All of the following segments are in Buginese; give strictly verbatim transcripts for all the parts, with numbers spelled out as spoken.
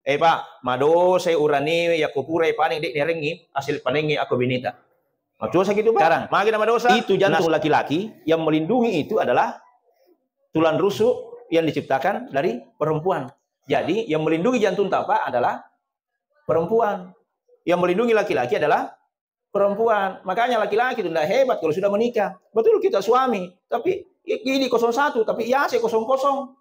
Eh, Pak, madosai urane yakko purai paning de' nerengngi hasil panengnge akko bineta. Madosa gitu, Pak. Sekarang, magi na madosa? Itu jantung laki-laki, yang melindungi itu adalah tulang rusuk yang diciptakan dari perempuan. Jadi, yang melindungi jantung Bapak adalah perempuan. Yang melindungi laki-laki adalah perempuan. Makanya laki-laki itu ndak hebat kalau sudah menikah. Betul kita suami, tapi i-, ini kosong satu, tapi I A C kosong kosong.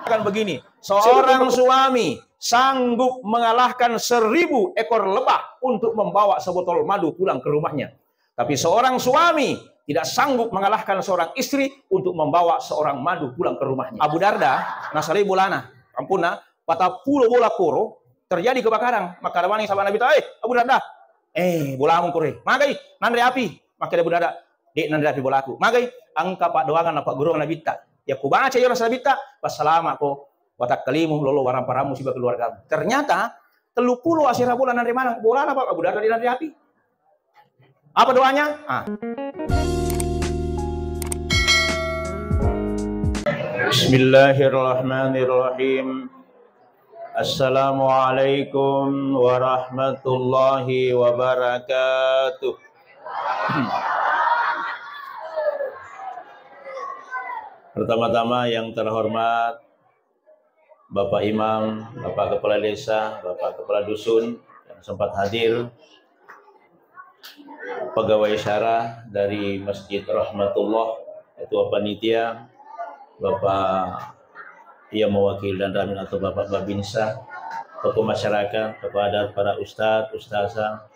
Kan begini, seorang suami sanggup mengalahkan seribu ekor lebah untuk membawa sebotol madu pulang ke rumahnya. Tapi seorang suami tidak sanggup mengalahkan seorang istri untuk membawa seorang madu pulang ke rumahnya. Abu Darda, nasalai bolana, ampunna, patappulo bola koro, terjadi kebakaran. Makkeda maneng saba Nabitta, "Eh, Abu Darda, eh, bolamu kore. Magai, nanre api." Makkeda Abu Darda, "De' nanre api bolaku." Magai, engka paddoangeng napagguruang Nabitta. Yakko baca iyaro Nabitta, passalama'ko watakkalimu, lolo waramparammu siba keluargamu. Ternyata, telluppulo asera bola nanre maneng, bolana, Pak, Abu Darda de' nanre api. Apa doanya? Ah. Bismillahirrahmanirrahim. Assalamualaikum warahmatullahi wabarakatuh. Pertama-tama, yang terhormat Bapak Imam, Bapak Kepala Desa, Bapak Kepala Dusun yang sempat hadir, pegawai syara dari Masjid Rahmatullah, Ketua Panitia, Bapak yang mewakili dan Ramin atau Bapak Babinsa, tokoh masyarakat, tokoh adat, para ustadz, ustazah,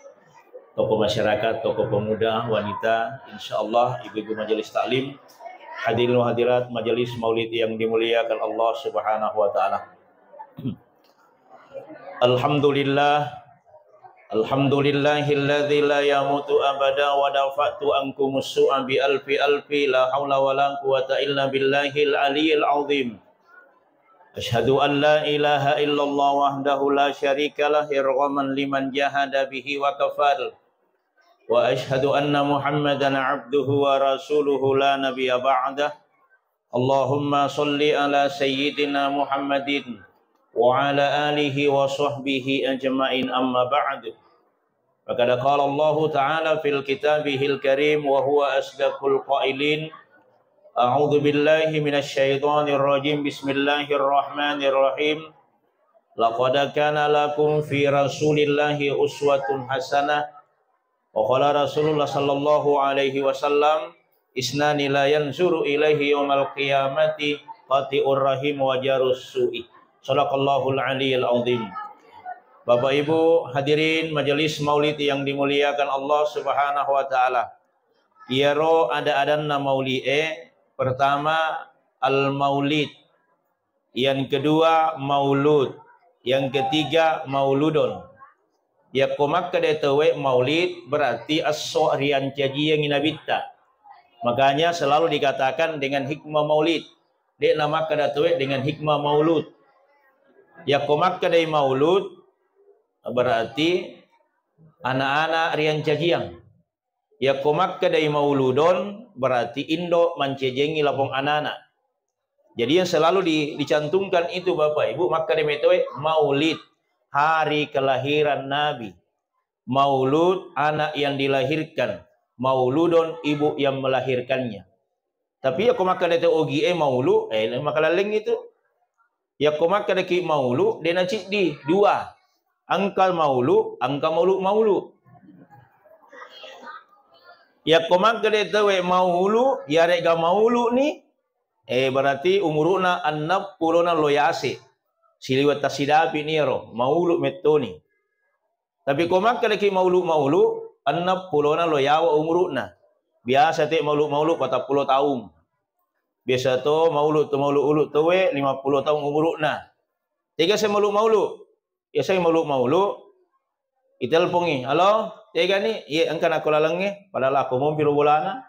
tokoh masyarakat, tokoh pemuda, wanita, insya Allah, ibu-ibu majelis taklim, hadirin wa hadirat majelis maulid yang dimuliakan Allah Subhanahu wa Ta'ala. Alhamdulillah. Alhamdulillahilladzi la yamutu abada wa dafa'tu ankumus su'a bi alfi alfi la haula wa la quwwata illa billahil aliyil azim. Asyhadu an la ilaha illallah wahdahu la syarikalah irghaman liman jahada bihi wa kafar. Wa asyhadu anna Muhammadan abduhu wa rasuluhu la nabiyya ba'dah. Allahumma shalli ala sayyidina Muhammadin wa ala alihi wa sahbihi ajma'in, amma ba'du. Faqad qala Allahu ta'ala fil kitabihil karim wa huwa asdaqul qailin. A'udzu billahi minasy syaithanir rajim. Bismillahirrahmanirrahim. Laqad kana lakum fi Rasulillahi uswatun hasanah. Wa qala Rasulullah sallallahu alaihi wasallam, "Isnani la yanzuru ilaihi yaumal qiyamati qati'ur rahim wa jarus su'i." Sadaqallahul aliyil azim. Bapak Ibu hadirin majelis maulid yang dimuliakan Allah Subhanahu wa Ta'ala. Iyaro ada-adanna mauli'e, pertama, al-maulid. Yang kedua, maulud. Yang ketiga, mauludon. Yakko makkeda tauwe maulid, berarti esso riancajiangngi nabitta. Makanya selalu dikatakan dengan hikmah maulid. De'na makkeda tauwe dengan hikmah maulud. Yakko makkedai maulud, berarti anak-anak riancajiang. Yakko makkedai mauludon, berarti indo mancajiangngi lapong anana. Jadi yang selalu di-, dicantumkan itu, Bapak Ibu, makkeda metoi maulid, hari kelahiran Nabi. Maulud, anak yang dilahirkan. Mauludon, ibu yang melahirkannya. Tapi yakko makkeda to ogi e maulu, eh, makalaleng itu. Yakko makkedaki maulu, de naciddi, dua. Engka maulu, engka maulu-maulu. Yakko makkeda tauwe maulu, yarega maulu ni, eh, berarti umuru'na enneng pulona lo yase. Siliweng tassidapi ni ero, maulu mettoni. Tapi ko makkedaki maulu-maulu, enneng pulona lo yawa umuru'na. Biasa te maulu-maulu patappulo taung. Biasa to maulu to maulu-ulu towe lima puluh taung umuru'na. Tega se maulu-maulu? Biasa maulu-maulu, itelpongi, "Halo, tega ni?" "Iye, engka nako lalengnge." Padahal ako mompi ro bolana.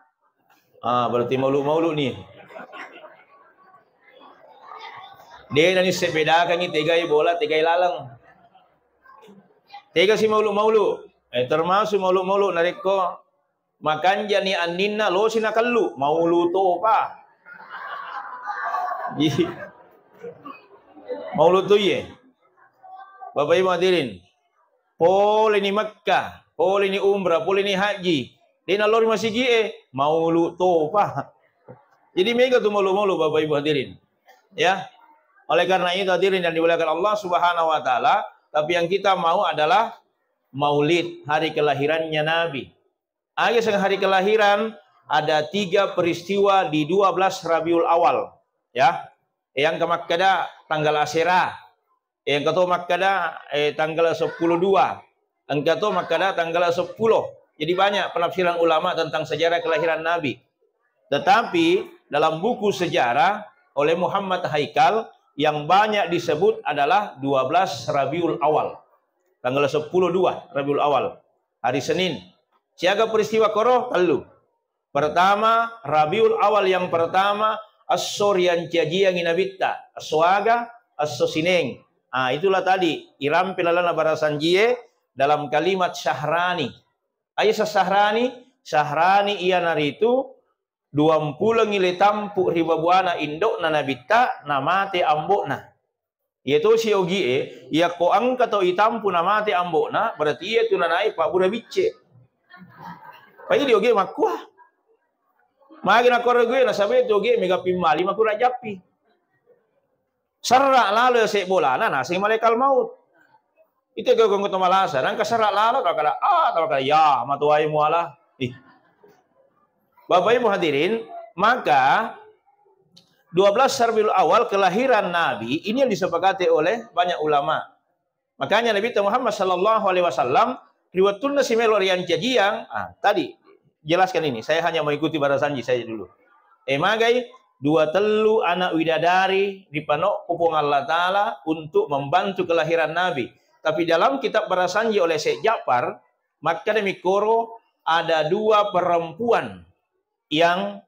Ah, berarti maulu-maulu ni. De nani sebedakangi tegai bola, tegai laleng. Tega si maulu-maulu? Eh, termasuk maulu-maulu narekko makanjani anninna losi nakellu, maulu topa. Ih. Maulu to iye. Bapak Ibu hadirin, pole ni Mekka, pole ni umrah, pole ni haji, de' nalori masigi e, maulu topa. Jadi mega tu maulu-maulu, Bapak Ibu hadirin. Ya. Oleh karena itu, hadirin yang dimuliakan Allah Subhanahu wa Ta'ala, tapi yang kita mau adalah maulid, hari kelahirannya Nabi. Agi seng hari kelahiran, ada tiga peristiwa di dua belas Rabiul Awal. Ya. Yang ke makkeda tanggal Asyura, engka to makkeda, eh, tanggal sepuluh dua, engka to makkeda tanggal sepuluh. Jadi banyak penafsiran ulama tentang sejarah kelahiran Nabi. Tetapi dalam buku sejarah oleh Muhammad Haikal yang banyak disebut adalah dua belas Rabiul Awal. Tanggal sepuluh dua Rabiul Awal, hari Senin. Siaga peristiwa koro? Tellu. Pertama, Rabiul Awal yang pertama, esso riancajiangi Nabitta. Esso aga? Esso Sineng. Ah, itulah tadi irampe lalana barasanjie dalam kalimat syahrani. Aja sa syahrani, syahrani iyanaritu duampulengi le tampu ri babuana indo'na Nabitta, namate ambo'na. Iya tosi ogie, iyakko engka to itampu namate ambo'na, berarti iya tu nanai pabbura bicce. Pai di ogie makkua. Magi nakkoro gue nasaba tu ogie mega pimmali makura jappi. Serra lalo ya se bolana naseng malaikat maut. Itu gue gue to malasa, nangka serra lalo tawakala, ah, tawakala, ya, matuai muala. Ih. Bapak Ibu hadirin, maka dua belas Rabiul Awal kelahiran Nabi ini yang disepakati oleh banyak ulama. Makanya Nabi Muhammad sallallahu alaihi wasallam ri wettunna si melo riancajiang, ah, tadi jelaskan ini, saya hanya mengikuti barasanji saya dulu. Eh, magai dua tellu anak widadari ripanokko Puang Allah Ta'ala untuk membantu kelahiran Nabi. Tapi dalam kitab barasanji oleh Syekh Ja'far, makkadami koro ada dua perempuan yang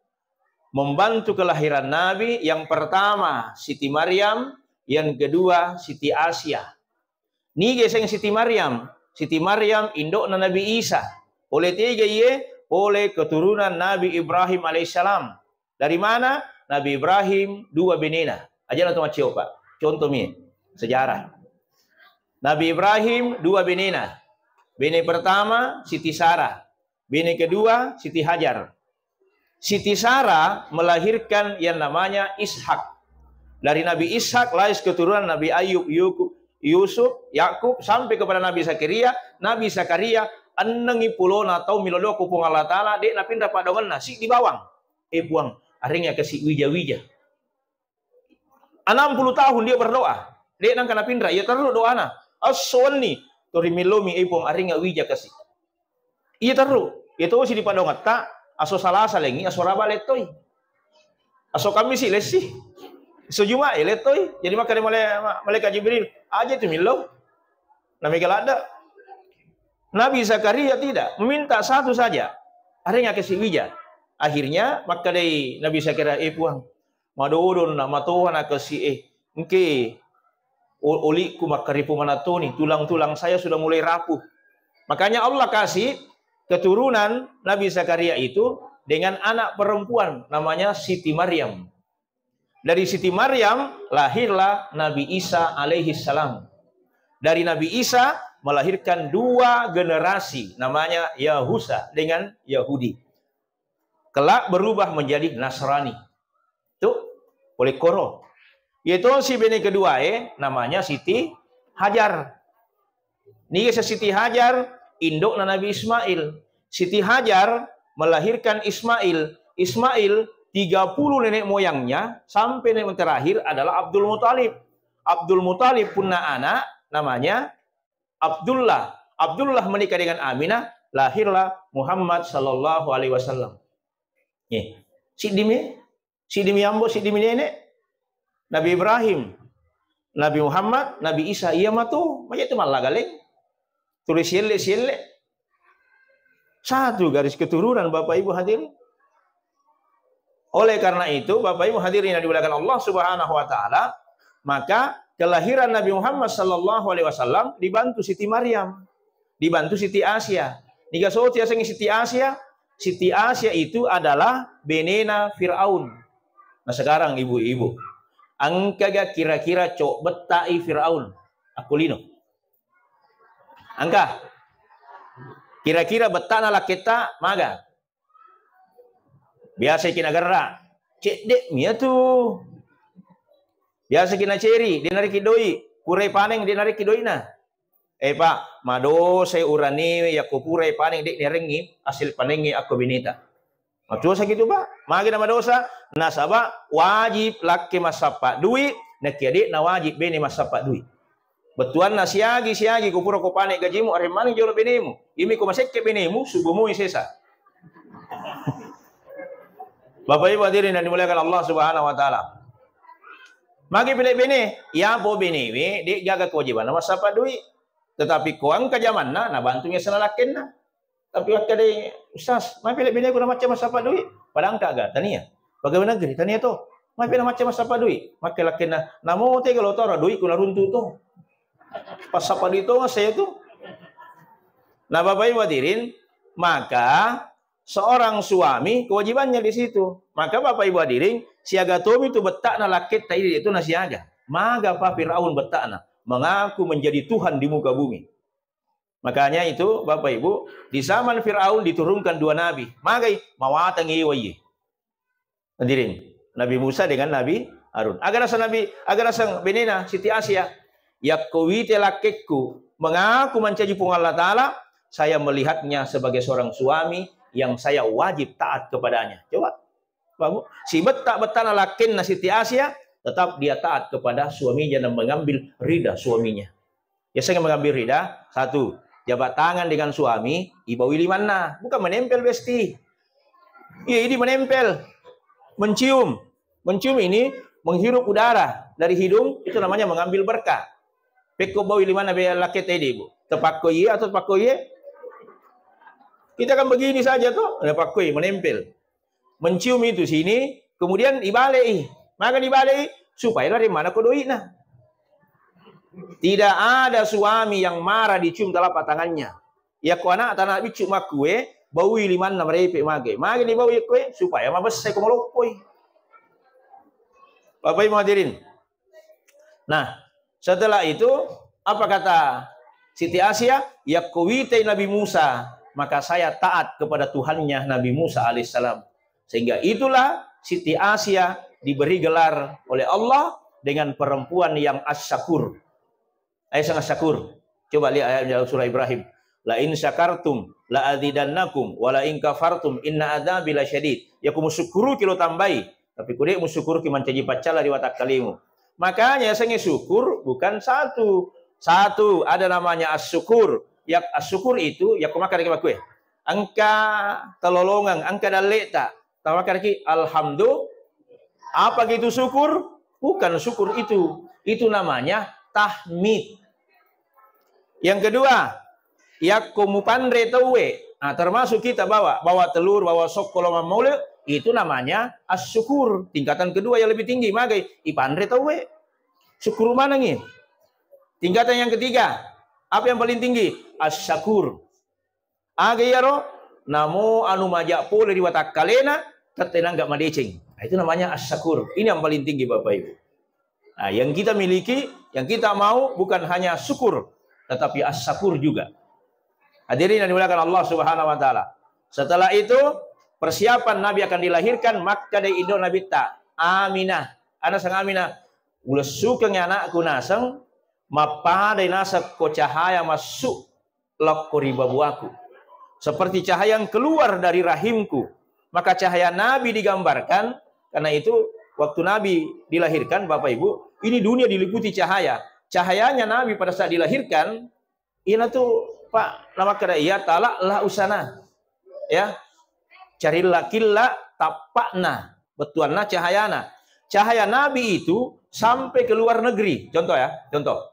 membantu kelahiran Nabi, yang pertama Siti Maryam, yang kedua Siti Asia. Niga seng Siti Maryam? Siti Maryam indo'na Nabi Isa. Pole tega iye? Pole keturunan Nabi Ibrahim alaihissalam. Dari mana? Nabi Ibrahim dua benena. Aja na to maccio, Pak. Contoh mi sejarah. Nabi Ibrahim dua benena. Bene pertama Siti Sarah. Bene kedua, Siti Hajar. Siti Sarah melahirkan yang namanya Ishak. Dari Nabi Ishak lahir keturunan Nabi Ayub, Yukub, Yusuf, Yakub, sampai kepada Nabi Zakaria. Nabi Zakaria ennengi pulona tau milodoko Puang Allah Ta'ala, de' napinra padongenna, siddi bawang. Eh Puang, arengnga kasi wija-wija. Enam puluh tahun dia berdoa. De' nangka napinra, iya terru doana. Esso wenni, tori mellomi, eh Puang, arengnga wija kasi. Iya terru, iya tosi dipadongetta, aso Salasa lengi, aso Raba lettoi. Aso Kammisi lessi. Aso Juma' e lettoi. Jadi makkeda male-, ma-, malaikat Jibril, aja tu millau. Namega ladde. Nabi Zakaria tidak, meminta satu saja. Arengnga kasi wija. Akhirnya makkedai Nabi Zakaria, eh Puang, madodonna matoha nakasi e, engke o-, olikku makkaripu manatoni, tulang-tulang saya sudah mulai rapuh. Makanya Allah kasih keturunan Nabi Zakaria itu dengan anak perempuan namanya Siti Maryam. Dari Siti Maryam lahirlah Nabi Isa alaihi salam. Dari Nabi Isa melahirkan dua generasi namanya Yahusa dengan Yahudi. Kelak berubah menjadi Nasrani. Tu, oleh koro. Yaitu si bene kedua e namanya Siti Hajar. Niga Siti Hajar, indokna Nabi Ismail. Siti Hajar melahirkan Ismail. Ismail, tiga puluh nenek moyangnya sampai nenek terakhir adalah Abdul Muthalib. Abdul Muthalib punna anak namanya Abdullah. Abdullah menikah dengan Aminah, lahirlah Muhammad sallallahu alaihi wasallam. Nih, siddi mi, siddi mi ambo, siddi mi nenek. Nabi Ibrahim, Nabi Muhammad, Nabi Isa, iya matu, maja tu mallagaleng. Tuli sielle-sielle. Satu garis keturunan, Bapak Ibu hadirin. Oleh karena itu, Bapak Ibu hadirin yang dimuliakan Allah Subhanahu wa Ta'ala, maka kelahiran Nabi Muhammad sallallahu alaihi wasallam dibantu Siti Maryam, dibantu Siti Asia. Niga soti asengnge Siti Asia? Siti Asia itu adalah benena Firaun. Nah, sekarang ibu-ibu, engkaga kira-kira cobbetta'i Firaun? Akkulino. Engka. Kira-kira bettana lakketta maga? Biasa ki nagerra, cedde mi atu. Biasa ki naceri, de narekki doi, purai paneng de narekki doina. Eh, Pak, madosai uraniwe yakko purai paneng de narengngi hasil panengnge akko beneta. Madosa gitu, Pak. Magi na madosa? Nasaba wajib lakke massappa dui, nakia de na wajib bene massappa dui. Bettuanna siagi-siagi ko pura ko pane gajimu, aremmani jolo benemu. Imi ko masekke benemu, subu mui sesa. Bapak Ibu hadirin yang dimuliakan Allah Subhanahu wa taala. Magi pile bene, ya po benewe, de gaga kewajibanna massappa dui. Tetapi ko engka jamanna, nabantu yasana lakkenna. Tapi wakkeda, "Ustaz, mapele beneku namacca massappa dui?" Padahal engka ga tania. Pegawai negeri tania to. Mapele namacca massappa dui? Makke lakkenna, "Namo tega lo toro duiku naruntu to." Passappa dui to saya tu. Nah, Bapak Ibu hadirin, maka seorang suami kewajibannya di situ. Maka Bapak Ibu hadirin, siaga tomi tu bettana lakketta idi itu nasiaga. Maga pa Firaun bettana mengaku menjadi Tuhan di muka bumi. Makanya itu, Bapak Ibu, di zaman Firaun diturunkan dua nabi. Magai? Mawatangi waiye. Hadirin, Nabi Musa dengan Nabi Harun. Aga naseng Nabi, aga naseng benena Siti Asia, "Yakko wite lakkekku mengaku mancaji Puang Allah Taala, saya melihatnya sebagai seorang suami yang saya wajib taat kepadanya." Coba, Bapak Ibu, sibetta-bettana lakkenna Siti Asia, tetap dia taat kepada suaminya dan mengambil ridha suaminya. Biasanya mengambil ridha, satu, jabat tangan dengan suami, ibaui limanna, bukan menempel, besti. Iya, ini menempel, mencium. Mencium ini menghirup udara dari hidung, itu namanya mengambil berkah. Pekko baui limanna be lakketta idi, Bu. Tepakko iye atau tepakko iye? Kita kan begini saja tuh, ada pakko iye, menempel. Mencium itu sini, kemudian ibalei. Maka dibalei supaya lari mana ko doina. Tidak ada suami yang marah dicium telapak tangannya. Yakko anak tanah biccu makkue, baui limanna merepe mage. Mage dibaui kue supaya mabessai ko maloppoi. Bapak Ibu hadirin. Nah, setelah itu, apa kata Siti Asia? "Yakko witai Nabi Musa, maka saya taat kepada Tuhannya Nabi Musa alaihissalam." Sehingga itulah Siti Asia diberi gelar oleh Allah dengan perempuan yang as-syakur. Ayo, sang as-syakur. Coba lihat ayat dalam surah Ibrahim. "La in syakartum la azidannakum wa la in kafartum inna adzabi lasyadid." Yakko musyukuruki lo tambai, tapi ko de musyukuruki mancaji paccala ri watakkalemu. Makanya yasengnge syukur bukan satu. Satu, ada namanya as-syukur. Ya, as-syukur itu, yakko makkeda ki makkue, engka talolongeng, engka dalle'ta. Tawakkalki, alhamdulillah. Apa gitu syukur? Bukan syukur itu. Itu namanya tahmid. Yang kedua, yakko mupanre tauwe, nah, termasuk kita bawa, bawa telur, bawa sokko lo mammaule, itu namanya as-syukur. Tingkatan kedua yang lebih tinggi, magai ipanre tauwe. Syukur manengi. Tingkatan yang ketiga, apa yang paling tinggi? As-syakur. Aga iyaro? Namo anu maja pole ri watakkalena, tette nangga madeceng. Nah, itu namanya as-syakur. Ini yang paling tinggi, Bapak Ibu. Nah, yang kita miliki, yang kita mau bukan hanya syukur, tetapi as-syakur juga. Hadirin yang dimuliakan Allah Subhanahu wa taala. Setelah itu, persiapan Nabi akan dilahirkan, makkeda indo Nabitta, Aminah. Ana sang Aminah, ulessukengngi anakku naseng, mappadai naseng ko cahaya massu lokko ri babuaku, seperti cahaya yang keluar dari rahimku. Maka cahaya Nabi digambarkan, karena itu waktu Nabi dilahirkan, Bapak Ibu, ini dunia diliputi cahaya. Cahayanya Nabi pada saat dilahirkan, ina tuh, Pak, namakkeda, "Iya talak la usana." Ya, carilla-killa tappakna, bettuanna cahayana. Cahaya Nabi itu sampai ke luar negeri. Contoh ya, contoh.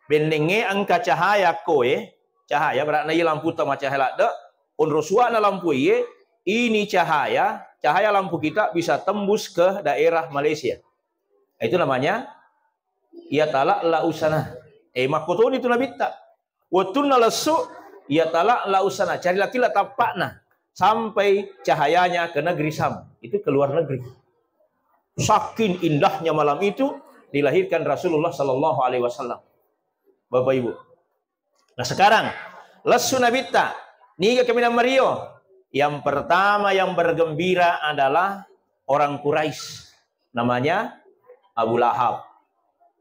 Bennengnge engka cahaya koe, cahaya beratna iya lampu tama cahaya ladde, onro suakna lampu iye, ini cahaya, cahaya lampu kita bisa tembus ke daerah Malaysia. Itu namanya, iya talak la usana. Eh, makkotoni tu Nabitta. Wettunna lessu, iya talak la usana, cari lakilla tappakna sampai cahayanya ke negeri Syam. Itu ke luar negeri. Saking indahnya malam itu dilahirkan Rasulullah sallallahu alaihi wasallam. Bapak Ibu. Nah, sekarang, lessu Nabitta, niga kaminang mario? Yang pertama yang bergembira adalah orang Quraisy, namanya Abu Lahab.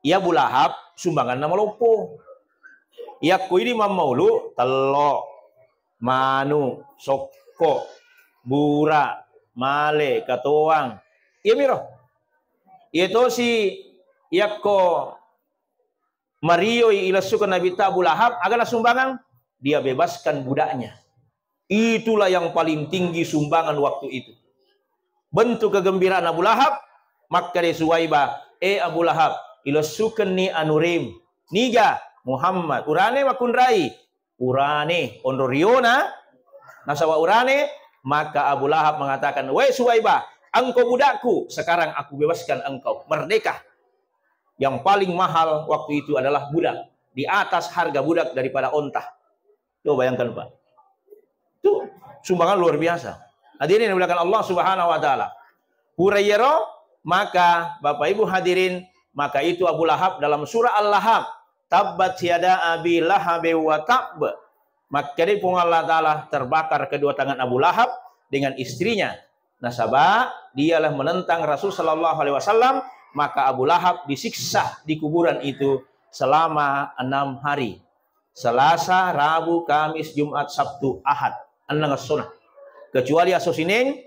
Iya Abu Lahab sumbanganna maloppo. Yakko idi mammaulu, tello, manu, sokko, bura, male, katoang. Iya miro. Iya tosi yakko marioi ilessukeng Nabitta Abu Lahab, aga nasumbangang? Dia bebaskan budaknya. Itulah yang paling tinggi sumbangan waktu itu. Bentuk kegembiraan Abu Lahab, makkeda Suwaibah, "Eh Abu Lahab, ilessukenni anurim." "Niga?" "Muhammad." "Urane makkunrai?" "Urane, onro riona." Nasaba urane, maka Abu Lahab mengatakan, "Weh Suwaibah, engkau budakku, sekarang aku bebaskan engkau, merdeka." Yang paling mahal waktu itu adalah budak, di atas harga budak daripada onta. Coba bayangkan, Pak. Itu sumbangan luar biasa. Hadirin yang dimuliakan Allah Subhanahu wa Ta'ala. Pura iyaro, maka Bapak Ibu hadirin, maka itu Abu Lahab dalam surah Al-Lahab, "Tabbat yada Abi Lahab wa tab." Makkeda Puang Allah Ta'ala, "Terbakar kedua tangan Abu Lahab dengan istrinya." Nasaba dialah menentang Rasul sallallahu alaihi wasallam, maka Abu Lahab disiksa di kuburan itu selama enam hari. Selasa, Rabu, Kamis, Jumat, Sabtu, Ahad. Enneng essona. Kecuali asso Senin,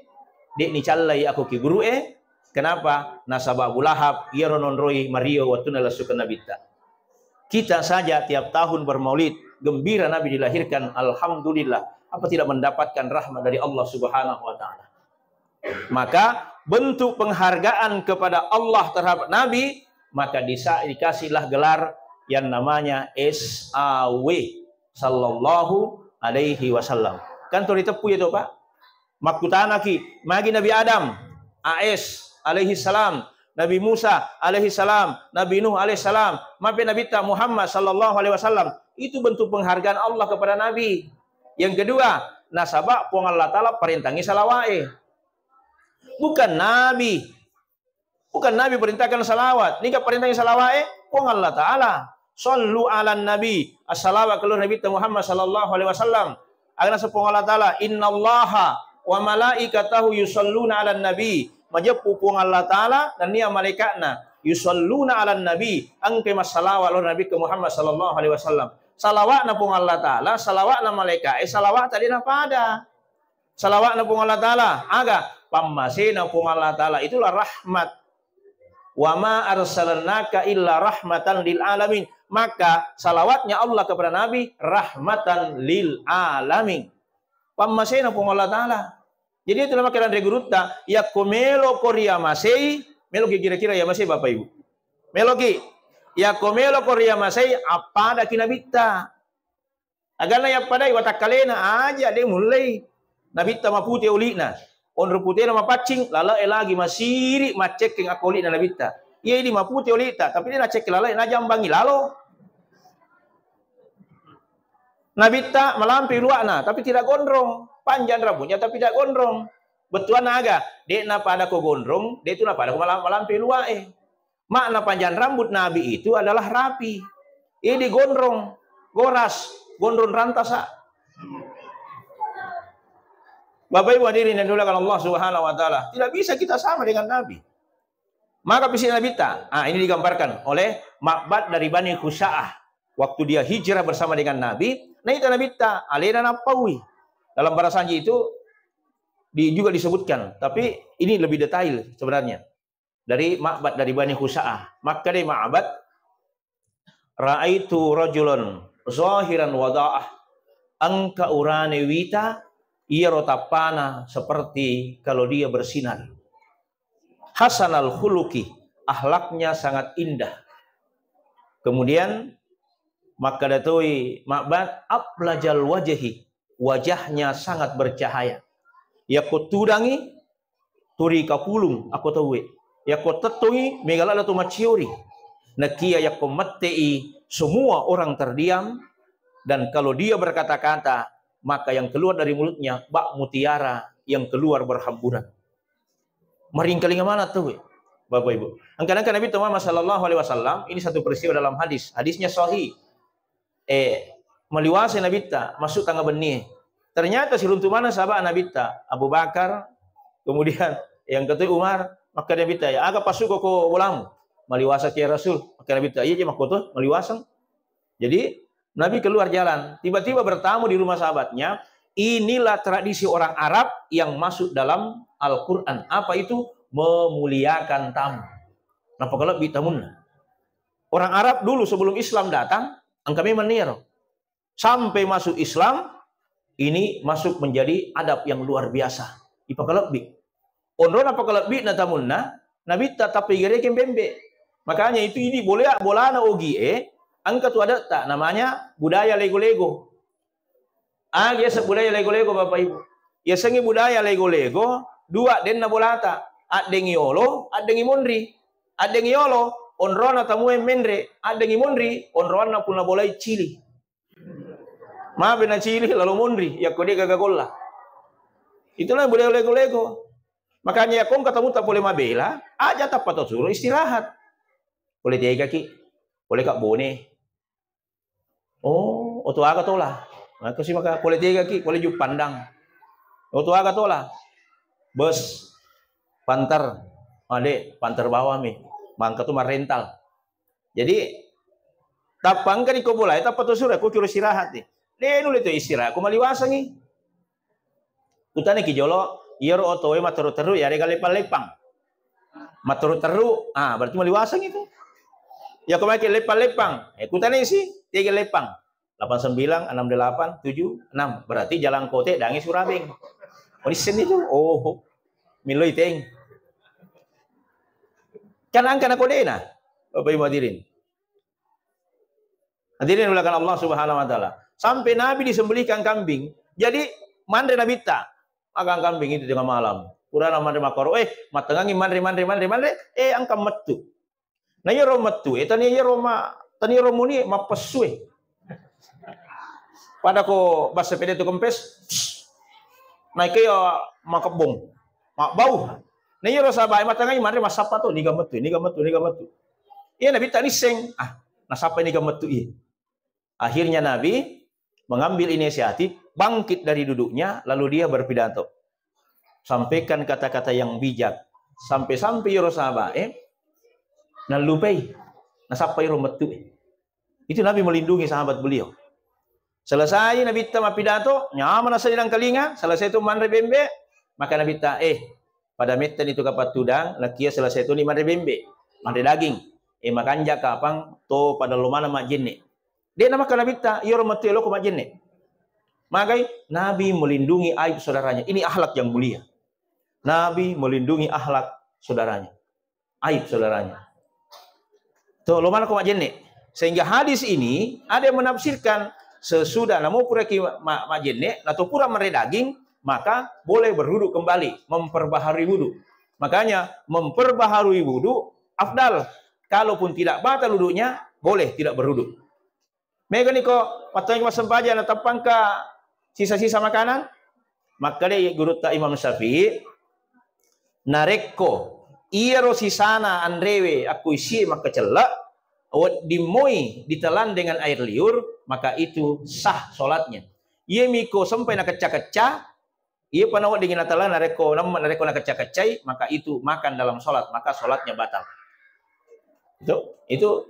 de' nicallai akko kuburu'e. Kenapa? Nasaba Abu Lahab iyaro nonroi mario wettunna lessukeng Nabitta. Kita saja tiap tahun bermaulid, gembira Nabi dilahirkan, alhamdulillah. Apa tidak mendapatkan rahmat dari Allah Subhanahu wa Ta'ala? Maka bentuk penghargaan kepada Allah terhadap Nabi, maka disa-, dikasihlah gelar yang namanya S A W, sallallahu alaihi wasallam. Kan to riteppu ya to, Pak? Makkutanaki, magi Nabi Adam, A S alaihi salam, Nabi Musa alaihi salam, Nabi Nuh alaihi salam, mape Nabitta Muhammad sallallahu alaihi wasallam. Itu bentuk penghargaan Allah kepada Nabi. Yang kedua, nasaba Puang Allah Ta'ala parentangi salawa'e. Bukan Nabi. Bukan Nabi perintahkan salawat. Niga perintahkan salawa'e? Puang Allah Ta'ala. "Sallu ala Nabi." Assalawat kelluar Nabitta Muhammad sallallahu alaihi wasallam. Aga naseng Puang Allah Ta'ala, "Innallaha wa malaikatahu yusalluna ala Nabi." Majeppu Puang Allah Ta'ala nennia malaikatna, yusalluna ala Nabi, engkai massalawat lao Nabi Muhammad sallallahu alaihi wasallam. Salawatna Puang Allah Ta'ala, salawatna malaika'e, salawat tadi napada. Salawatna Puang Allah Ta'ala, aga? Pammasena Puang Allah Ta'ala, itulah rahmat. "Wa ma arsalnaka illa rahmatan lil alamin." Maka salawatnya Allah kepada Nabi rahmatan lil alamin. Pammasena Puang Allah Ta'ala. Jadi itu namanya kira gurutta, yakko melo ko riamasei, melo ki kira-kira yamasei Bapak Ibu. Melo ki, yakko melo ko riamasei, appada ki Nabitta. Aganna yappadai watakkalena aja de mullei. Nabitta mapute uli'na. Onro putena mapaccing, lale'e lagi masiri maccekkeng akko uli'na Nabitta. Iya idi mapute uli'ta, tapi de naccekke lale'e, najambangi lalo. Nabitta malampe lua'na, tapi tidak gondrong. Panjang rambutnya, tapi tidak gondrong. Bettuanna aga? De napada ko gondrong, de tu napada ko malam-, malampe lua'e. Makna panjang rambut Nabi itu adalah rapi. Ini gondrong, goras, gondrong rantasa. Bapak Ibu hadirin yang dimuliakan Allah Subhanahu wa Ta'ala, tidak bisa kita sama dengan Nabi. Maka visi Nabitta, ah, ini digambarkan oleh Ma'bad dari Bani Khusa'ah. Waktu dia hijrah bersama dengan Nabi, naita Nabitta, alena nappaui. Dalam bahasa Sanji itu di-, juga disebutkan, tapi ini lebih detail sebenarnya. Dari Ma'bad dari Bani Khusa'ah. Makkeda Ma'bad, "Ra'aitu rajulan zahiran wada'ah." Engka urane wita, iyaro tappana seperti kalau dia bersinar. Hasanal khuluqi, akhlaknya sangat indah. Kemudian makkeda toi Ma'bad, "Ablajal wajhi," wajahnya sangat bercahaya. Yakko tudangi, turi kapulung akko tauwe. Yakko tettongi, mega ladde tu macciori. Nakia yakko mette'i, semua orang terdiam, dan kalau dia berkata-kata, maka yang keluar dari mulutnya bak mutiara yang keluar berhamburan. Maringkalinga mana tauwe, Bapak Ibu. Engka-, engka Nabi Muhammad sallallahu alaihi wasallam, ini satu peristiwa dalam hadis. Hadisnya sahih. Eh, Maliwasa Nabitta masuk tangga bennie. Ternyata siruntu mana sahabat Nabitta, Abu Bakar, kemudian yang ketua Umar, maka Nabitta, "Ya, aga pasuk ko bolamu?" "Maliwasa ki ya Rasul." Maka Nabitta, "Iya je makkoto, maliwaseng." Jadi Nabi keluar jalan, tiba-tiba bertamu di rumah sahabatnya. Inilah tradisi orang Arab yang masuk dalam Al-Quran. Apa itu? Memuliakan tamu. Napakalebbi tamunna. Orang Arab dulu sebelum Islam datang, engka memang niaro. Sampai masuk Islam, ini masuk menjadi adab yang luar biasa. Ipakalebbi. Onrona pakalebbi na tamunna, Nabitta tappa igerekeng bembe. Makanya itu idi bolea bolana ogie, engka tu adetta namanya budaya lego-lego. Agi yaseng budaya lego-lego, Bapak Ibu? Yasengnge budaya lego-lego, dua denna bolata, addengi yolo, addengi monri. Addengi yolo, onrona tamue menre, addengi monri, onroanna punna bolai cili. Mabe na cili lalo monri, yakko de gaga golla. Itulah budaya lego-lego. Makanya yakko engka tamuta pole mabela, aja tappa to suro istirahat. Pole tegaki, pole kabbone. Oh, oto aga tola. Makkosi maka pole tegaki, pole Juppandang. Oto aga tola. Bus, panter. Ade, panter bawami. Mangka tu marrental. Jadi tappa engka ni ko bolai, tappa to suro, ko kiro istirahat ni. De nulle to istirahat, ko maliwasangi. Utanaki jolo, iyaro otoe matteru-teru, yarega leppang-leppang. Matteru-teru, ah, berarti maliwaseng itu. Ya, ko make leppang-leppang, eh, kutanai si, tega leppang. Delapan sembilan, enam delapan, tujuh enam. Berarti jalan kote dangi Surabeng. Manisseng itu. Oh, miloi teng. Kan angka na kodena, Bapak Ibu hadirin. Hadirin dimuliakan Allah Subhanahu wa Ta'ala. Sampai Nabi disembelihkan kambing. Jadi, manre Nabitta. Makan kambing itu tengah malam. Purana manre makkoro, eh, mattengangi manre, manre, manre, manre, eh, engka mettu. Na iyaro mettu, eh, tania iyaro ma-, tania iyaro muni mappessue. Pada ko basa pede tu kempes, naik ya makebbong, mabbau. Na iyaro sahabat mattengangi manre massappa to, niga mettu, niga mettu, niga mettu. Iya Nabitta nisseng, ah, nasappa niga mettu iya. Akhirnya Nabi mengambil inisiatif, bangkit dari duduknya, lalu dia berpidato. Sampaikan kata-kata yang bijak. Sampai-sampai iyaro sahabat, eh, nallupai, nasappa iyaro mettu, eh. Itu Nabi melindungi sahabat beliau. Selesai Nabitta mappidato, nyamana seddi nangkalinga, selesai tu manre bembe, maka Nabitta, eh, pada mettani tu kapattudang, nakia selesai tu ni manre bembe, manre daging. Eh, makanja kapang to pada lomana majjenne. De na maka Nabitta, iyaro mettu eloko majjenne. Magai, Nabi melindungi aib saudaranya. Ini akhlak yang mulia. Nabi melindungi akhlak saudaranya. Aib saudaranya. To, lo mana ko majjenne? Sehingga hadis ini ada yang menafsirkan sesudah namo puraki ma-, majjenne, nato pura manre daging, maka boleh berwudu kembali, memperbaharui wudu. Makanya memperbaharui wudu afdal. Kalaupun tidak batal wudunya, boleh tidak berwudu. Mega niko, mattongi massempajang na tappangka sisa-sisa makanan? Makkeda gurutta Imam Syafi'i, narekko iyaro sisana anrewe akko isie makkecelle, wedding moi ditelan dengan air liur, maka itu sah sholatnya. Iyami ko sempai nakecca-kecca, Iya pa naweddingi natala, narekko nam-, narekko nakecca-keccai, maka itu makan dalam sholat, maka sholatnya batal. Itu, itu,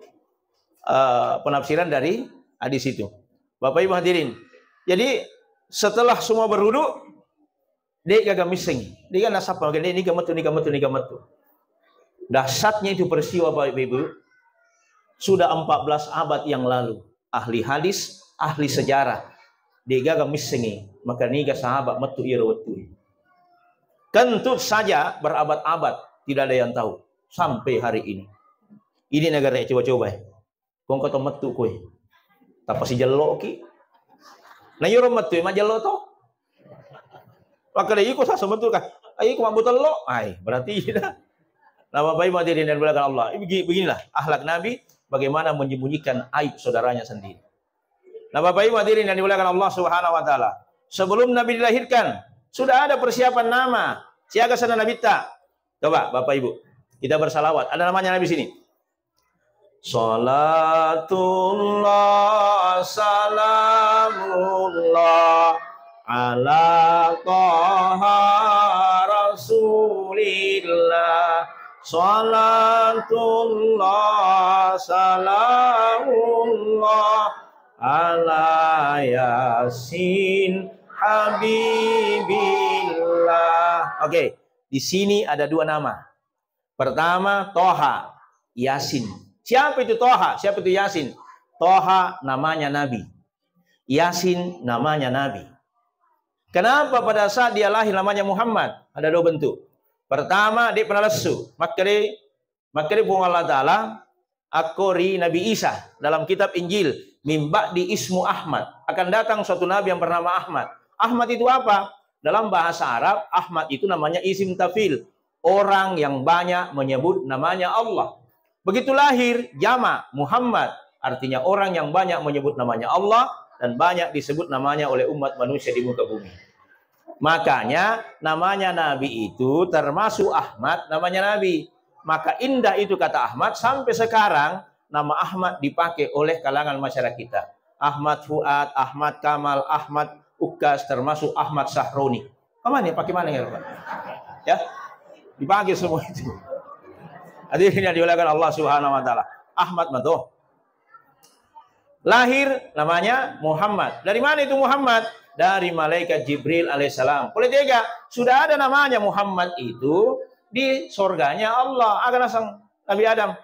eh, penafsiran dari hadis itu. Bapak Ibu hadirin. Jadi setelah semua berwudu, de gaga misseng. De gaga nasappa, de niga metu, niga metu, niga metu. Dahsyatnya itu peristiwa, Bapak Ibu. Sudah empat belas abad yang lalu. Ahli hadis, ahli sejarah. Degaga missengi, maka niga sahabat mettu iyaro wettu. Kentut saja berabad-abad, tidak ada yang tahu. Sampai hari ini. Ini negara coba-coba, eh. Kongko to mettu koe. Tappa sijelloki. Na iyaro mettu, eh, majello to. Makkeda iko sasa betul kah? Ai, iko mabbutello. Ai, berarti ida. Nah, Bapak Ibu hadirin yang dimuliakan Allah, begi-, beginilah akhlak Nabi, bagaimana menyembunyikan aib saudaranya sendiri. Nah, Bapak Ibu hadirin yang dimuliakan Allah Subhanahu wa Ta'ala, sebelum Nabi dilahirkan, sudah ada persiapan nama. Siaga sana Nabi ta? Coba, Bapak Ibu, kita bersalawat. Ada namanya Nabi sini. Salatullah, salamullah, ala Taha Rasulillah. Salatullah, salamullah, ala Yasin Habibillah. Oke, di sini ada dua nama. Pertama, Toha, Yasin. Siapa itu Toha? Siapa itu Yasin? Toha namanya Nabi. Yasin namanya Nabi. Kenapa pada saat dia lahir namanya Muhammad? Ada dua bentuk. Pertama, dia pernah lesu. Makkede, makkede Puang Allah Ta'ala, akko ri Nabi Isa dalam kitab Injil, "Min ba'di ismu Ahmad." Akan datang suatu nabi yang bernama Ahmad. Ahmad itu apa? Dalam bahasa Arab, Ahmad itu namanya isim tafil, orang yang banyak menyebut namanya Allah. Begitu lahir, jamak, Muhammad, artinya orang yang banyak menyebut namanya Allah dan banyak disebut namanya oleh umat manusia di muka bumi. Makanya namanya Nabi itu termasuk Ahmad namanya Nabi. Maka indah itu kata Ahmad, sampai sekarang nama Ahmad dipakai oleh kalangan masyarakat kita. Ahmad Fuad, Ahmad Kamal, Ahmad Ukas, termasuk Ahmad Sahroni. Apa nih? Pakai mana ya, Pak? Ya, dipakai semua itu. Hadirin yang dimuliakan Allah Subhanahu wa Ta'ala. Ahmad matoh. Lahir namanya Muhammad. Dari mana itu Muhammad? Dari malaikat Jibril alaihissalam. Boleh tiga, sudah ada namanya Muhammad itu di surganya Allah. Aga naseng Nabi Adam,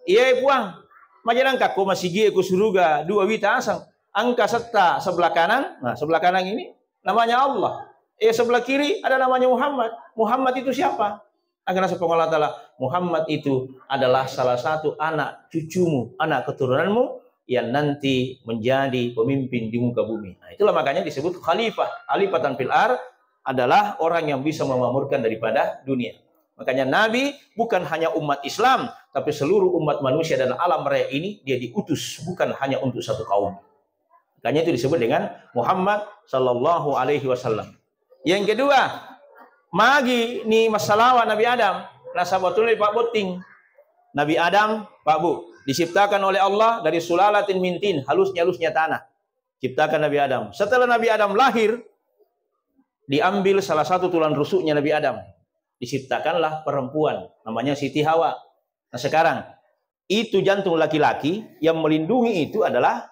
"Iya, Puang, maja nangka ko masigi ko suruga dua wita aseng. Engka setta sebelah kanan." Nah, sebelah kanan ini namanya Allah. Eh, sebelah kiri ada namanya Muhammad. Muhammad itu siapa? Agar naseng Puang Allah Ta'ala, Muhammad itu adalah salah satu anak cucumu, anak keturunanmu yang nanti menjadi pemimpin di muka bumi. Nah, itulah makanya disebut khalifah. Khalifatan fil ar adalah orang yang bisa memakmurkan daripada dunia. Makanya Nabi bukan hanya umat Islam, tapi seluruh umat manusia dan alam raya ini dia diutus, bukan hanya untuk satu kaum. Makanya itu disebut dengan Muhammad sallallahu alaihi wasallam. Yang kedua, magi ni massalawa Nabi Adam, nasaba tuli Pak Botting. Nabi Adam, Pak Bu, diciptakan oleh Allah dari sulalatin min tin, halusnya-halusnya tanah. Ciptakan Nabi Adam. Setelah Nabi Adam lahir, diambil salah satu tulang rusuknya Nabi Adam. Diciptakanlah perempuan, namanya Siti Hawa. Nah, sekarang itu jantung laki-laki, yang melindungi itu adalah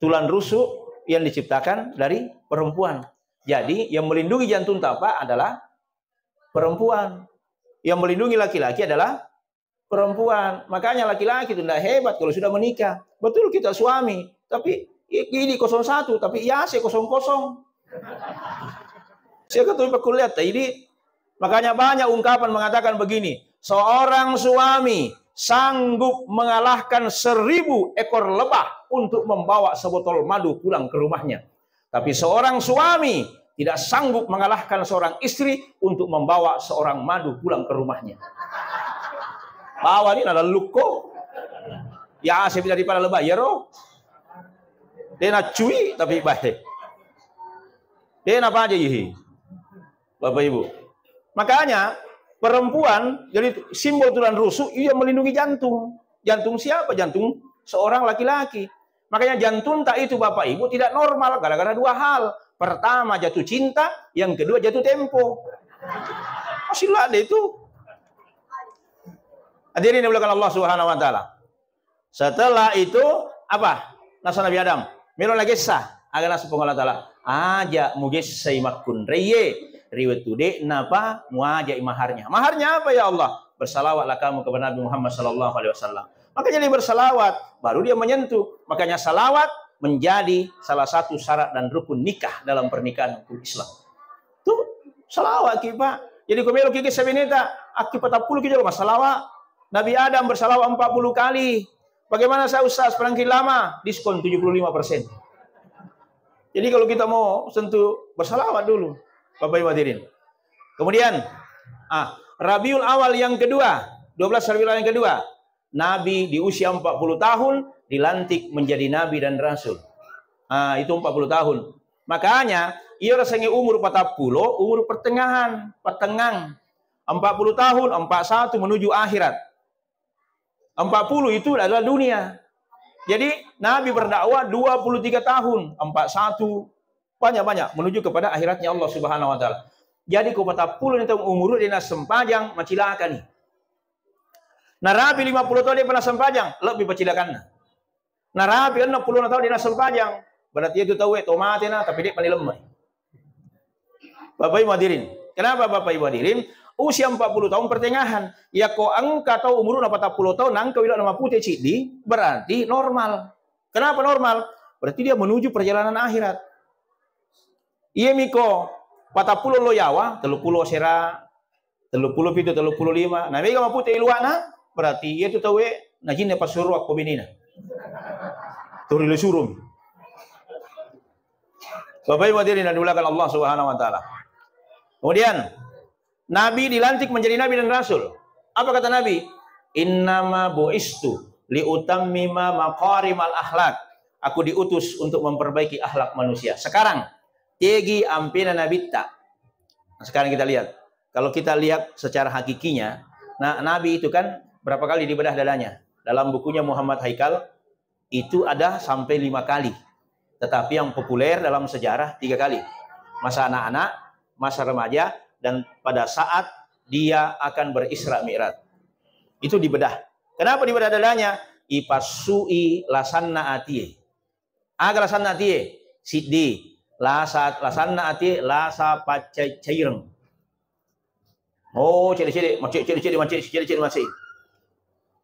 tulang rusuk yang diciptakan dari perempuan. Jadi, yang melindungi jantung tapa adalah perempuan. Yang melindungi laki-laki adalah perempuan. Makanya laki-laki itu ndak hebat kalau sudah menikah. Betul kita suami, tapi i-, ini kosong satu, tapi I A C kosong kosong. Saya ketemu pekuliah tadi. Makanya banyak ungkapan mengatakan begini, seorang suami sanggup mengalahkan seribu ekor lebah untuk membawa sebotol madu pulang ke rumahnya. Tapi seorang suami tidak sanggup mengalahkan seorang istri untuk membawa seorang madu pulang ke rumahnya. Bawa ni nalellukko. Ya, saya daripada lebah, ya roh. Dia nak cui, tapi baik. Dia nak apa aja, ihi. Bapak Ibu. Makanya perempuan jadi simbol tulang rusuk, ia melindungi jantung. Jantung siapa? Jantung seorang laki-laki. Makanya jantung tak itu Bapak Ibu tidak normal gara-gara dua hal. Pertama jatuh cinta, yang kedua jatuh tempo. Masih ada itu. Hadirin yang dimuliakan Allah Subhanahu wa Ta'ala. Setelah itu apa? Naseng Nabi Adam, melo nagessa. Aga naseng Puang Allah Ta'ala, aja mugessai makkunraie ri wettu de napa muajai maharnya. Maharnya apa ya Allah? Bersalawatlah kamu kepada Nabi Muhammad sallallahu alaihi wasallam. Makanya dia bersalawat, baru dia menyentuh. Makanya salawat menjadi salah satu syarat dan rukun nikah dalam pernikahan hukum Islam. Tuh, salawat ki, Pak. Jadi ko melo ki gessa beneta, akki patappulo ki jolo massalawa. Nabi Adam bersalawat empat puluh kali. Bagaimana saya Ustaz, perangki lama? Diskon tujuh puluh lima persen. Jadi kalau kita mau sentuh, bersalawat dulu, Bapak Ibu hadirin. Kemudian, ah, Rabiul Awal yang kedua, dua belas Rabiul Awal yang kedua, Nabi di usia empat puluh tahun dilantik menjadi nabi dan rasul. Ah, itu empat puluh tahun. Makanya, iya rasanya umur empat puluh, umur pertengahan, pertengahan. Empat puluh tahun, empat satu menuju akhirat. Empat puluh itu adalah dunia. Jadi, Nabi berdakwah dua puluh tiga tahun, empat satu, banyak-banyak menuju kepada akhiratnya Allah Subhanahu wa Ta'ala. Jadi, ko patappulo ni taung umuru de' nassempajang, macilaka ni. Narapi lima puluh tahun de' pernah sempajang, lebih pacilakanna. Narapi enneng puluh tahun de' nassempajang, berarti itu tauwe to mate na, tapi de' pani lemmai. Bapak Ibu hadirin, kenapa Bapak Ibu hadirin? Usia empat puluh tahun pertengahan. Ya ko engka tau umuruna patappulo tahun, nangka wilo na mapute ciddi, berarti normal. Kenapa normal? Berarti dia menuju perjalanan akhirat. Iya miko patappulo lo yawa, tellu puluh sera, tellu puluh pitu, tellu puluh lima. Nah, mega mapute iluana, berarti iya tu tauwe najinna pasuru akko binina. Turi le surung. Bapak Ibu hadirin yang dimuliakan Allah Subhanahu wa Ta'ala. Kemudian, Nabi dilantik menjadi nabi dan rasul. Apa kata Nabi? "Innama bu'istu liutammima makarimal akhlak." Aku diutus untuk memperbaiki akhlak manusia. Sekarang, tegi ampena nabitta. Nah, sekarang kita lihat. Kalau kita lihat secara hakikinya, nah, Nabi itu kan berapa kali dibedah dadanya? Dalam bukunya Muhammad Haikal, itu ada sampai lima kali. Tetapi yang populer dalam sejarah tiga kali. Masa anak-anak, masa remaja, dan pada saat dia akan berisra mi'raj. Itu dibedah. Kenapa dibedah dadanya? Ipassui lasanna atie. Aga lasanna atie? Siddi. Lasa, lasanna atie, lasa paccaireng. Oh, cede-cede, macet, cede-cede, macet, cede-cede, macet.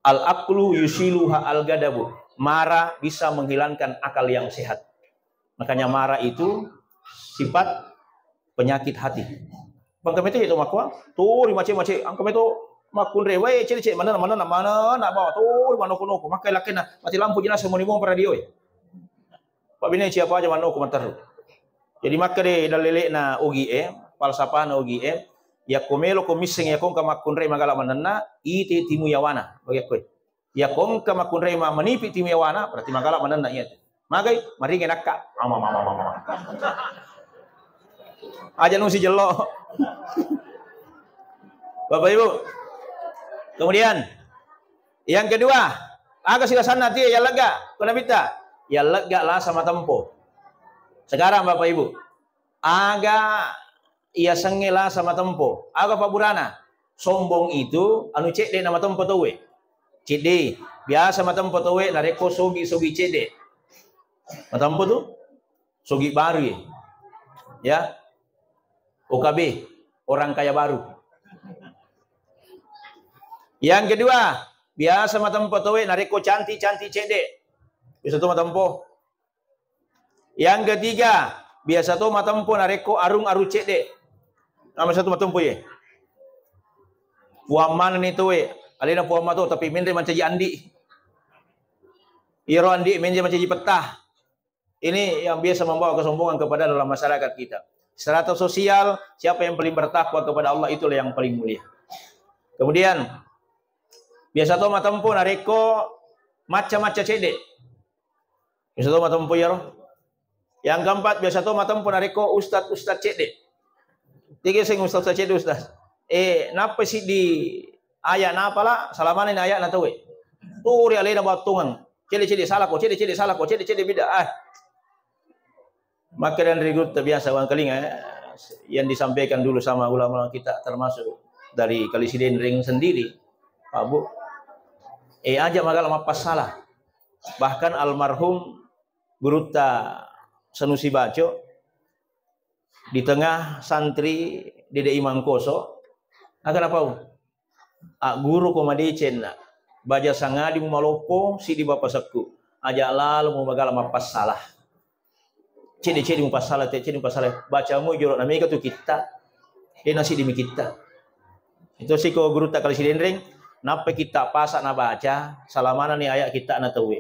Al-aqlu yusiluha al-gadabu. Marah bisa menghilangkan akal yang sehat. Makanya marah itu sifat penyakit hati. Bangka meto itu makua, turi macet-macet, angka meto makkunre, wae, cede-cede, mana, mana, mana, nak bawa, turi manoko-noko, maka lakena, mati lampu jenazah, moni mompa radio, eh. Pabbinai siapa aja manoko matteru. Jadi makkeda dallele'na Ugie, falsafana Ugie, yakko meloko misseng yakko engka makkunrai magala manenna, ite timu yawana, bagi akkoe. Yakko engka makkunrai ma-, manipi timu yawana, berarti magala manenna iya. Magai, maringe nakka. Mama, mama, mama. Aja nusi jello. Bapak Ibu. Kemudian, yang kedua, aga silasanna tie yallegga, ko Nabitta? Yallegga lasa matempo. Sekarang Bapak Ibu, aga iyasengnge lasa matempo? Aga pabburana? Sombong itu anu cedde na matempo tauwe. Cedde, biasa matempo tauwe narekko sogi-sogi cedde. Matempo tu? Sogi baru ya. Ya. O K B, orang kaya baru. Yang kedua, biasa matempo tauwe narekko cantik-cantik cedde. Biasa tu matempo. Yang ketiga, biasa to matempo narekko arung-arung cedde. Nama satu matempo ye. Puang mana ni tauwe, alena puang mato tapi menre mancaji andi. Iyaro andi menre mancaji petta. Ini yang biasa membawa kesombongan kepada dalam masyarakat kita. Strata sosial, siapa yang paling bertakwa kepada Allah, itulah yang paling mulia. Kemudian, biasa to matempo narekko macca-macca cedde. Biasa to matempo iyaro. Yang keempat, biasa to matempo narekko ustad-ustad cedde. Tiga sing ustad cedde, ustad. Eh, nappa siddi aya napala, salamana ni aya na tauwe. Turi alena battungan. Cedde-cedde salako, cedde-cedde salako, cedde-cedde bidda. Ah. Maka dan ri gurutta biasa wangkalinga, eh, yang disampaikan dulu sama ulama kita, termasuk dari Kali Sidenreng sendiri, Pak Bu. Eh, aja magala mappassala. Bahkan almarhum gurutta Sanusi Baco di tengah santri Dede Imangkoso, aga napau? Agguru ko madeceng na, baja sangadi mu maloppo, sidi bapa sekku, aja lalo mu magala mappassala. Cedde-cedde mupassala, te cedde mupassala. Bacamu jolo na mega tu kitta. De na siddi mi kitta. Itu siko gurutta Kali Sidenreng, nappa kitta pasa nabaca, salamana ni ayat kitta na tauwe.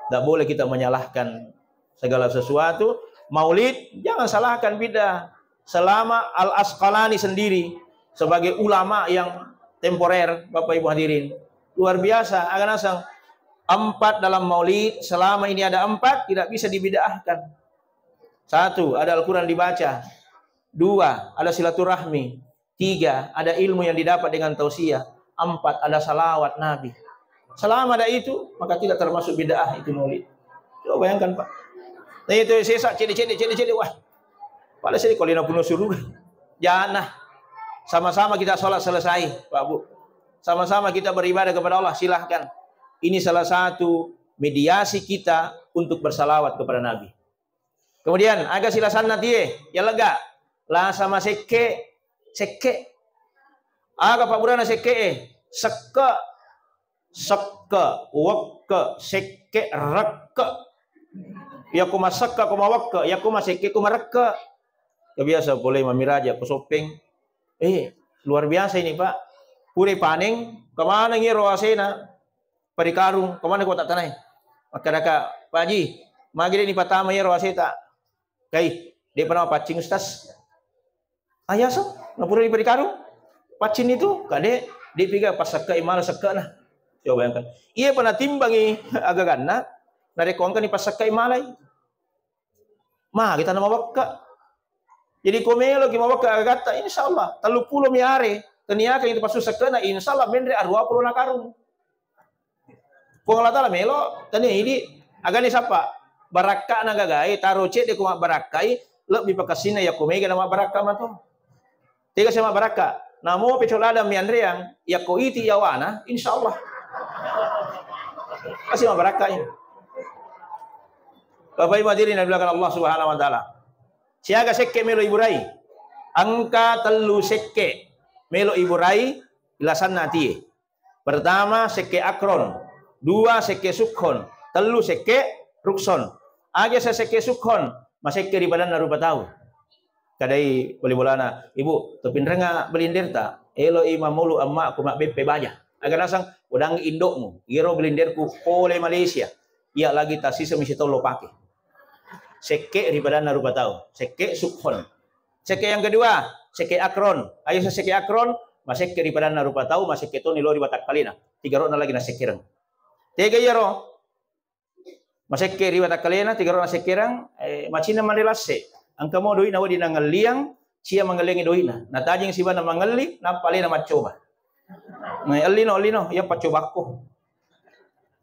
Tidak boleh kita menyalahkan segala sesuatu. Maulid, jangan salahkan bid'ah. Selama Al Asqalani sendiri sebagai ulama yang temporer, Bapak Ibu hadirin, luar biasa. Aga naseng, empat dalam maulid, selama ini ada empat, tidak bisa dibid'ahkan. Satu, ada Al-Quran dibaca. Dua, ada silaturahmi. Tiga, ada ilmu yang didapat dengan tausiah. Empat, ada salawat Nabi. Selama ada itu, maka tidak termasuk bid'ah itu maulid. Coba bayangkan, Pak. Nah, itu sesa cedde-cedde, cedde-cedde, wah. Pada sini kalau nak penuh suruh. Jangan. Sama-sama kita sholat selesai, Pak Bu. Sama-sama kita beribadah kepada Allah, silahkan. Ini salah satu mediasi kita untuk bersalawat kepada Nabi. Kemudian, aga silasanna tie, ya lega. Lasa masekke, sekke. Aga pabburana sekke e? Sekke, sekke, wekke, sekke, rekke. Yakko masekke, ko mawekke, yakko masekke, ko marekke. Ya biasa pole mamiraja ko Soppeng. Eh, luar biasa ini, Pak. Pure paneng, kemana ngiro asena? Parikarung, kemana ko tak tanai? Makkedaka, "Pak Haji, magi de' ni patama iyaro aseta?" "Kai, de' pernah paccing, Ustaz." "Ayaso, napura di parikarung? Paccing itu, kade, de' piga pasakka imala sakka nah." Coba bayangkan. Iya pernah timbangi agaganna, narekko engka ni pasakka imalai. Ma, kita nama wakka. Jadi, ko meloki mawakka agagatta, insya Allah, tellu pulo mi are, teniakan itu pasu sekkena, insya Allah, menre arua pulo na karung. Puang Allah Ta'ala melo, tania idi, agani sapa? Barakka'na gagae, taro cedde ko mabbarakkai, lebbi pakassinna yakko mega na mabbarakka mato. Tega sia mabbarakka. Namo peco ladang mianreang, yakko iti yawana, insya Allah. Pasti mabbarakka ini. Bapak Ibu hadirin yang dimuliakan Allah Subhanahu wa Ta'ala. Siaga sekke melo iburai? Engka tellu sekke melo iburai ilasanna atie. Pertama, sekke akron. Dua, sekke sukhon. Tellu, sekke rukson. Aga sa sekke sukhon? Masekke ri padanna rupa tau. Kadai bali bolana, "Ibu, topinrenga belinderta? Elo i mamulu ammakku mabbeppe baja." Aga nasang, "Udangi indokmu, iyaro belinderku pole Malaysia. Iya lagi tasisemi sitau lo pake." Sekke ri padanna rupa tau. Sekke sukhon. Sekke yang kedua, sekke akron. Ayo sa sekke akron, masekke ri padanna rupa tau, masekke toni lo ri watakkalena. Tiga rona lagi nasekkereng. Tega iyaro? Masekke ri watakkalena, tiga rona sekkereng, eh, macinna manre lasse. Engka mo doina wedding nangelliang, cia mangelliangi doina. Natajeng sibana mangelli, nappa alena maccoba. Nah, ellino, ellino, iya paccobakko.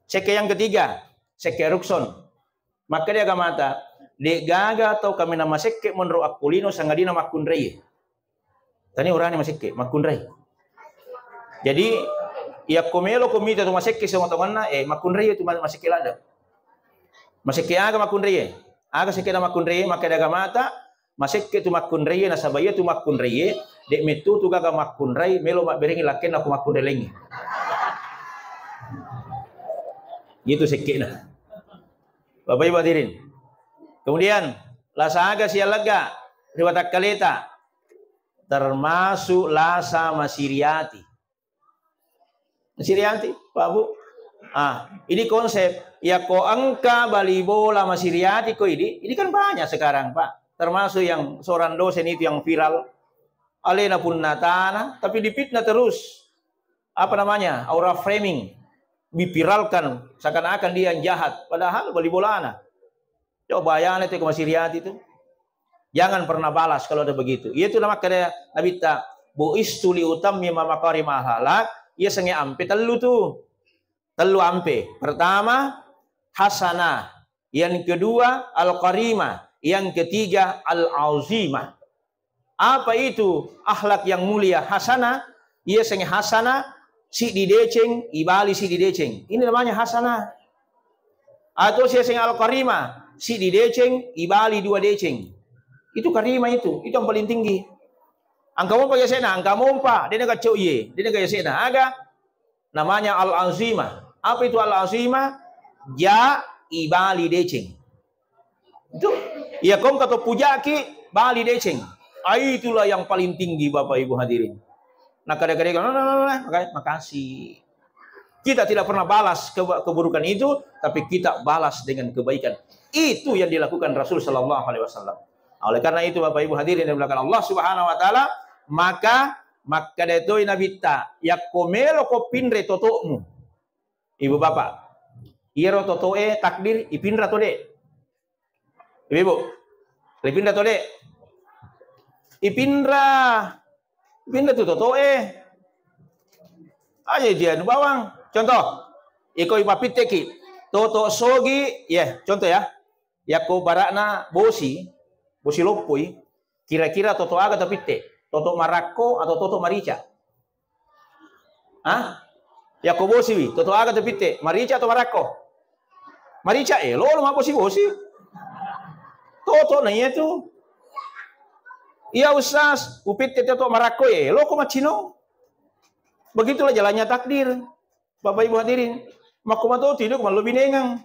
Sekke yang ketiga, sekke rukson. Makkeda agamata, de'gaga tau kaminang masekke monro akkulino sangadina makkunraie. Tania urane masekke, makkunrai. Jadi, yakko melo ko mita tu masekke sama tonganna, eh, makkunrai tu ma-, masekke ladang. Masekke aga makkunraie? Aga sekkena makkunraie, makkeda agamata, masekke tu makkunraie, nasaba iya tu makkunraie, de' mettu tu gaga makkunrai, melo mabberengi lakkenna ko makkunrai laingnge. Itu sekkena. Bapak Ibu hadirin. Kemudian, lasa aga siallaga ri watakkaleta, termasuk lasa masiriati. Masiriati, Pak Bu. Ah, ini konsep. Yakko engka bali bola masiriati ko ini, ini kan banyak sekarang, Pak. Termasuk yang seorang dosen itu yang viral. Alena punna tana, tapi dipitnah terus. Apa namanya? Aura framing. Dipiralkan seakan-akan dia yang jahat. Padahal bali bolana. Coba bayangkan itu ke masiriati itu. Jangan pernah balas kalau ada begitu. Iya tu namakkeda Nabitta, "Bu'istu li utammima makarim akhlak." Iya sange ampe tellu tu. Tellu ampe. Pertama, hasanah. Yang kedua, al-karimah. Yang ketiga, al-azimah. Apa itu akhlak yang mulia? Hasanah, iya sange hasanah, siddi deceng, ibali siddi deceng. Ini namanya hasanah. Atau sia seng al-karimah, siddi deceng, ibali dua deceng. Itu karimah itu, itu yang paling tinggi. Engka mompa yase'na, engka mompa, de' nagaccau iye, de' nagayase'na. Aga namanya al-azimah. Apa itu al-azimah? Ja ibali deceng. Itu, iya kong kata pujaki, bali deceng. Ah, itulah yang paling tinggi, Bapak Ibu hadirin. Nah, kadang-kadang, "No, no, no, no, no, makasih." Kita tidak pernah balas keba-, keburukan itu, tapi kita balas dengan kebaikan. Itu yang dilakukan Rasul sallallahu alaihi wasallam. Oleh karena itu, Bapak Ibu hadirin yang dimuliakan Allah Subhanahu wa Ta'ala, maka makkeda toi Nabitta, "Yakko melo ko pinre toto'mu." Ibu Bapak, iyaro toto'e takdir ipinra to de'? Ibu, ipinra to de'? Ipinra. Ipinra tu toto'e. Aja dia nu bawang. Contoh, Iko ipapitteki, toto sogi, ya, contoh ya. Yakko bara'na bosi, bosi loppoi, kira-kira toto aga tapitte? Toto marakko atau toto marica? Hah? Yakko bosiwi, toto aga tapitte? Marica atau marakko? Marica, eh, lolo mabbosi-bosi. Toto na iya tu. Iya, Ustaz, upitte toto marakko, eh, loko maccino. Begitulah jalannya takdir. Bapak Ibu hadirin, makkumato tidu mallo binengang.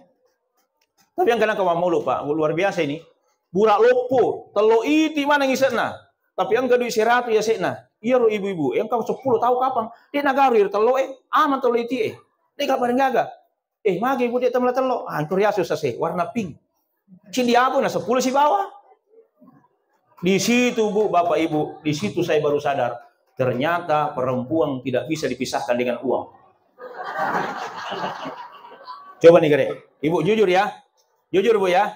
Tapi engka naka mammulu, Pak, luar biasa ini. Bura loppo, tello iti maneng ise'na. Tapi engka duit seratu ya se'na. Iyaro ibu-ibu, engka seppulo tau kapang. De nagaru iyaro tello e, aman tello iti e. De ka bareng gaga. Eh, mage ibu de temla tello. Ah, engka riasu sase, warna pink. Cindi abu na seppulo sibawa. Di situ, Bu, Bapak Ibu, di situ saya baru sadar, ternyata perempuan tidak bisa dipisahkan dengan uang. Coba nih, Gere. Ibu jujur ya. Jujur, Bu, ya.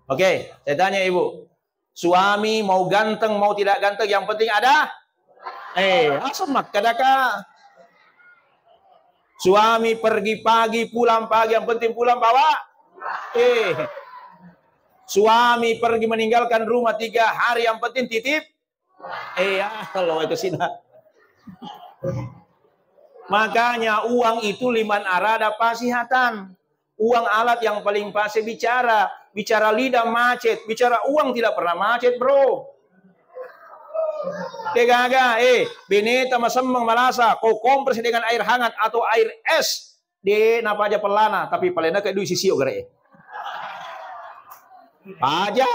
Oke, saya tanya Ibu. Suami mau ganteng, mau tidak ganteng, yang penting ada. Eh, asam makkadaka. Suami pergi pagi, pulang pagi, yang penting pulang bawa. Eh. Suami pergi meninggalkan rumah tiga hari, yang penting titip. Eh, ah, kalau itu sih, nah. Makanya uang itu liman arada pasihatan. Uang alat yang paling fase bicara. Bicara lidah macet, bicara uang tidak pernah macet, Bro. Kegaga, eh, beneta masemmeng malasa, kau kompres dengan air hangat atau air es, de napaja pellana, tapi paling dekat duit sisio gere. Paja.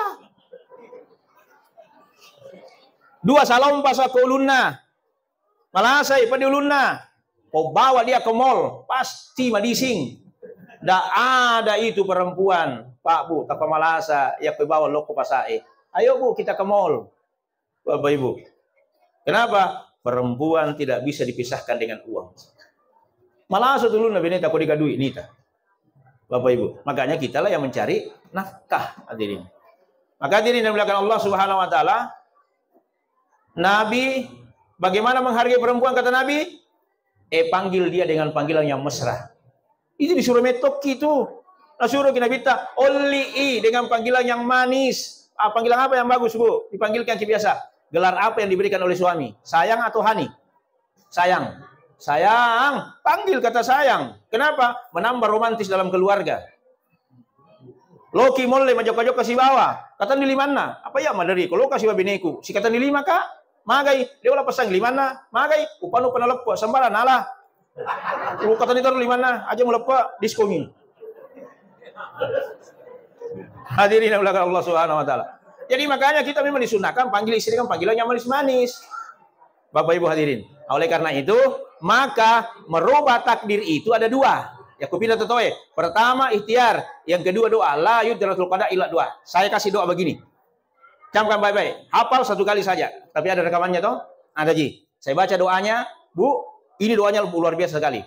Dua salompa sa ko ulunna. Malasai pedi ulunna. Pau bawa dia ke mall, pasti madising. Ndak ada itu perempuan, Pak Bu, tapa malasa, ya ko bawa loko pasae. Ayo Bu, kita ke mall. Bapak Ibu. Kenapa? Perempuan tidak bisa dipisahkan dengan uang. Malasa tu ulunna beneta ko digadui nita. Bapak Ibu. Makanya kitalah yang mencari nafkah, hadirin. Maka hadirin yang dimuliakan Allah Subhanahu wa taala, Nabi, bagaimana menghargai perempuan, kata Nabi? Eh, panggil dia dengan panggilan yang mesra. Itu disuruh metokki itu. Nasuruh ki Nabitta, olli i dengan panggilan yang manis. Ah, panggilan apa yang bagus, Bu? Dipanggilkan ki biasa. Gelar apa yang diberikan oleh suami? Sayang atau honey? Sayang. Sayang. Panggil kata sayang. Kenapa? Menambah romantis dalam keluarga. Loki molle majokka-jokka sibawa, katani limanna. Apa iya maderi ko loka sibawa beneku, sikatani lima ka. Magai, de ula pasang limanna. Magai, upanu pana leppo, sembara nala. Lu katani taru limanna, aja muleppo, diskongi. Hadirin yang dimuliakan Allah Subhanahu wa taala. Jadi makanya kita memang disunahkan panggil istri dengan panggilan yang manis-manis. Bapak Ibu hadirin. Oleh karena itu, maka merubah takdir itu ada dua. Ya, kupindah totoe. Pertama ikhtiar, yang kedua doa. La yudratul qada illa doa. Saya kasih doa begini. Camkan baik-baik. Hafal satu kali saja. Tapi ada rekamannya toh? Ada ji. Saya baca doanya, Bu. Ini doanya luar biasa sekali.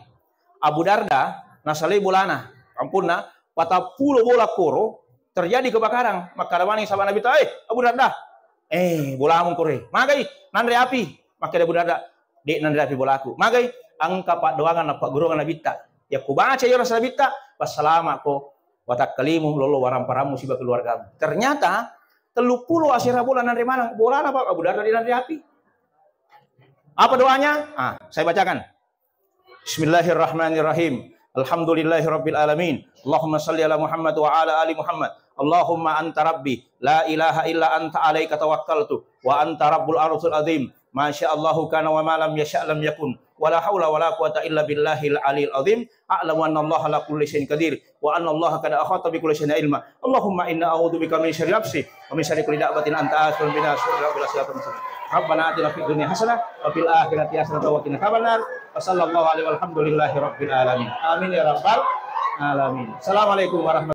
Abu Darda, nasalai bolana, ampunna, patappulo bola koro, terjadi kebakaran. Makkadamani sahabat Nabi ta, "Eh, Abu Darda, eh, bolamu kore." Magai, nanre api. Makkeda Abu Darda, "De nanre api bolaku." Magai, engka paddoangan na pagguruang Nabitta. Ya kubaca iya rasa Nabitta, passalama ko watakkalimu, lolo waramparammu siba keluargamu. Ternyata, tellu pulo asera bola nanre maneng. Bolana Pak Abu Darda de nanre api. Apa doanya? Ah, saya bacakan. Bismillahirrahmanirrahim. Alhamdulillahirabbil alamin. Allahumma shalli ala Muhammad wa ala ali Muhammad. Allahumma anta rabbi, la ilaha illa anta alaika tawakkaltu, wa anta rabbul arsyil azim. Ma sya Allahu kana wa ma lam yasya lam yakun. Wa la haula wa la quwata illa billahil aliyil azim. A'lamu anna Allah ala kulli syai'in qadir. Wa anna Allah qad ahata bi kulli syai'in ilma. Allahumma inna a'udzu bika min syarri nafsi wa min syarri kulli dabbatin anta akhidhun bi nasiyatiha. Rabbana atina fid dunya hasanah wa fil akhirati hasanah wa qina adzabannar. Wa sallallahu alaihi walhamdulillahi rabbil alamin. Amin ya rabbal alamin. Assalamualaikum warahmatullahi